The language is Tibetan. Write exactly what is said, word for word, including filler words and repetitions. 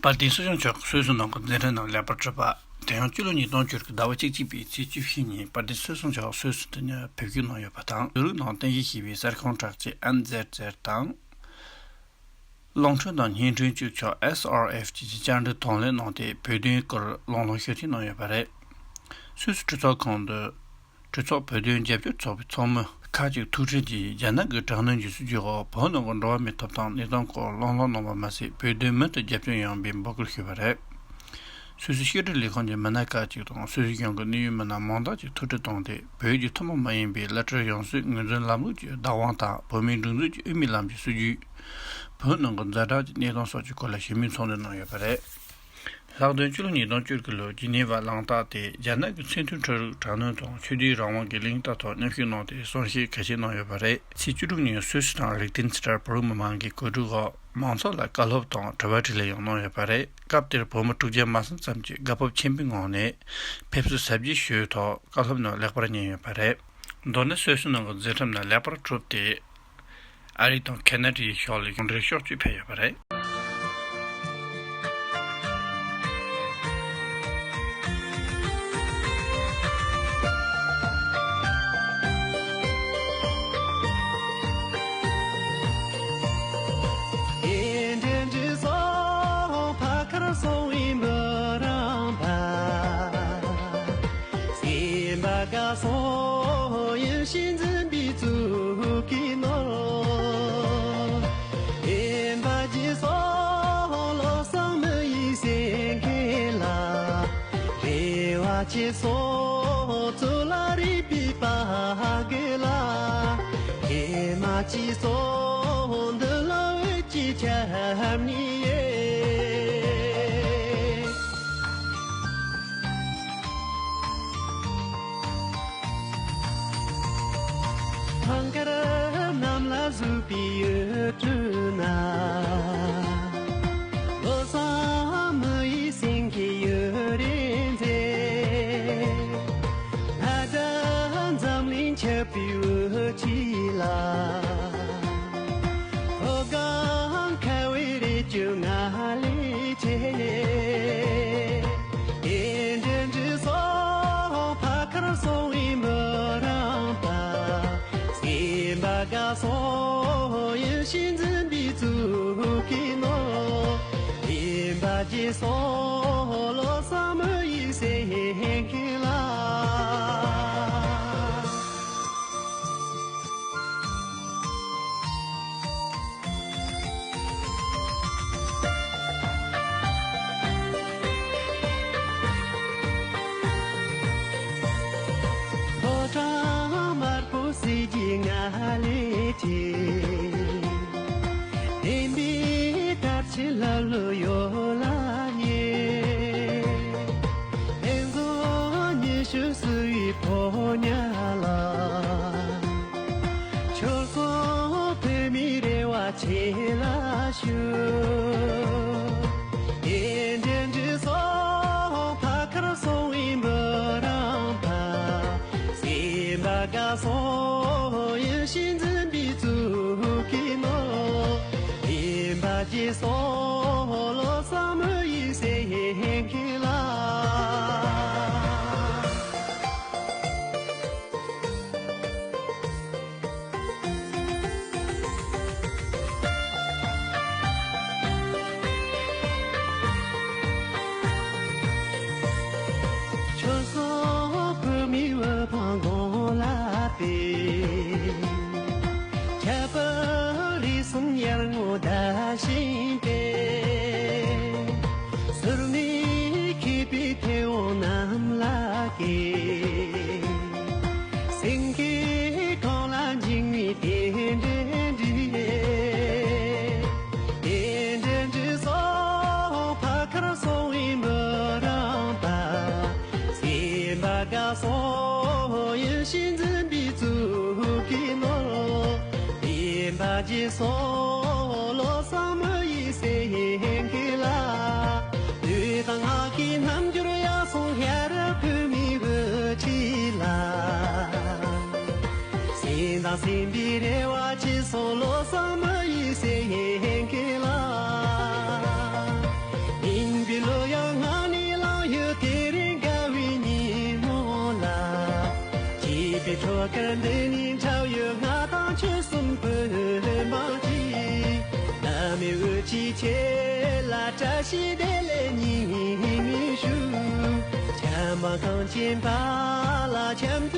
དཔལ་ལྡན་སྲིད་སྐྱོང་མཆོག་གིས་སུད་སི་ནང་གི་འཛིན་གྲྭ་ནང་ལེགས་པར་གྲུབ་པ། དེ་ཡང་སྤྱི་ལོ་ཉིས་སྟོང་བཅུ་དགུ་ཟླ་བ་གཅིག་གཅིག་པའི་ཚེས་བཅུ་བཞི་ཉིན་དཔལ་ལྡན་སྲིད་སྐྱོང་མཆོག་སུད་སི་དུ་ཕེབས་སྐྱོད་གནང་ཡོད་པ་དང་། བོད་རིགས་ནང་རྟེན་གཞི་བྱས་པའི་གསར་ཁང་གྲགས་ཅན་ཨན་ཛེར་ཛེར་དང་། རླུང་འཕྲིན་དང་བརྙན་འཕྲིན་བཅོས་ཆོག་S R F བཅས་ཀྱི་བཅར་འདྲི་དང་ལེན་གནང་སྟེ། བོད་དོན་སྐོར་ལུང་ལུང་ཞུ་མཐུན་གནང་ཡོད་པ་རེད། སུད་སི་གྲོས་ཚོགས་ཁང་དུ། གྲོས་ཚོགས་བོད་དོན་རྒྱབ་སྐྱོར་ཚོགས་པའི་ཚོགས་མི་ཁག་ཅིག་ཐུག་འཕྲད་ཀྱིས། རྒྱ་ནག་གི་དྲག་གནོན་གྱི་སྲིད་ཇུས་འོག་བོད་ནང་གི་འགྲོ་བ་མིའི་ཐོབ་ཐང་གནས་སྟངས་སྐོར་གླེང་སློང་གནང་བ་མ་ཟད། བོད་དོན་མུ་མཐུད་རྒྱབ་སྐྱོར་ཡོང་བའི་འབོད་སྐུལ་ཞུས་པ་རེད། སུད་སི་ཕྱི་དྲིལ་ལས་ཁང་གི་མི་སྣ་ཁག་ཅིག་དང་། སུད་སི་གཞུང་གི་གནད་ཡོད་མི་སྣ་མང་དག་ཅིག་ཐུག་འཕྲད་བཏང་སྟེ། བོད་ཀྱི་ཐུན་མོང་མ་ཡིན་པའི་བླ་སྤྲུལ་ཡང་སྲིད་ངོས་འཛིན་ལམ་ལུགས་ཀྱི་བདག་དབང་དང་། བོད་མིའི་སྒྲིག་འཛུགས་ཀྱི་དབུ་མའི་ལམ་གྱི་སྲིད་བྱུས། བོད་ནང་གི་ཛ་དྲག་གི་གནས་སྟངས་སོགས་ཀྱི་སྐོར་ལ་ཞུ་མོལ་ཚོགས་འདུ་གནང་ཡོད་པ་རེད། ལྷག་དོན་སྤྱི་ལོ་ཉིས་སྟོང་བཅུ་དགུ་ལོའི་ཇི་ནི་ཝ་གླེང་སྟེགས་དེ། རྒྱ་ནག་གི་མཚན་མཐུན་འཕྲུལ་རིག་དྲག་གནོན་དང་ཆོས་དད་རང་དབང་གི་གླེང་སྟེགས་ཐོག་མཉམ་ཞུགས་གནང་སྟེ། གསུང་བཤད་གལ་ཆེན་གནང་ཡོད་པ་རེད། ཚེས་བཅུ་དྲུག་ཉིན་སུད་སི་དང་ལིག་ཏེན་སི་ཊན་བོད་རིགས་མི་མང་གི་གོ་སྒྲིག་འོག་མང་ཚོགས་ལ་བཀའ་སློབ་དང་དྲི་བ་དྲིས་ལན་ཡང་གནང་ཡོད་པ་རེད། སྐབས་དེར་བོད་མི་དྲུག་བརྒྱ་མ་ཟིན་ཙམ་གྱིས་དགའ་སྤོབས་ཆེན་པོའི་ངང་ནས་ཕེབས་བསུ་ཟབ་རྒྱས་ཞུས་ཐོག་བཀའ་སློབ་རྣམས་ལེགས་པར་ཉན་ཡོད་པ་རེད། མདོར་ན་སུད་སི་ནང་གི་མཛད་འཕྲིན་ནི་ལེགས་པར་གྲུབ་སྟེ། ཨ་རི་དང་ཁེ་ན་ཌའི་ཕྱོགས་ལ་ཡང་འགྲེལ་ཤོག་ཅིག་ཕེབས་ཡོད་པ་རེད། ཁྲོ་དཀར་འདི་ནི་འཁྲབ་ཡོད་ང་དང་ཁྱོད་གསུམ་པོའི་མང་གི། བླ་མའི་འོད་ཀྱི་ཆེ་ལ་བཀྲ་ཤིས་བདེ་ལེགས་ཉིན་མོའི་ཞུ། བྱམས་པ་གངས་ཅན་པ་ལ་འཆམ་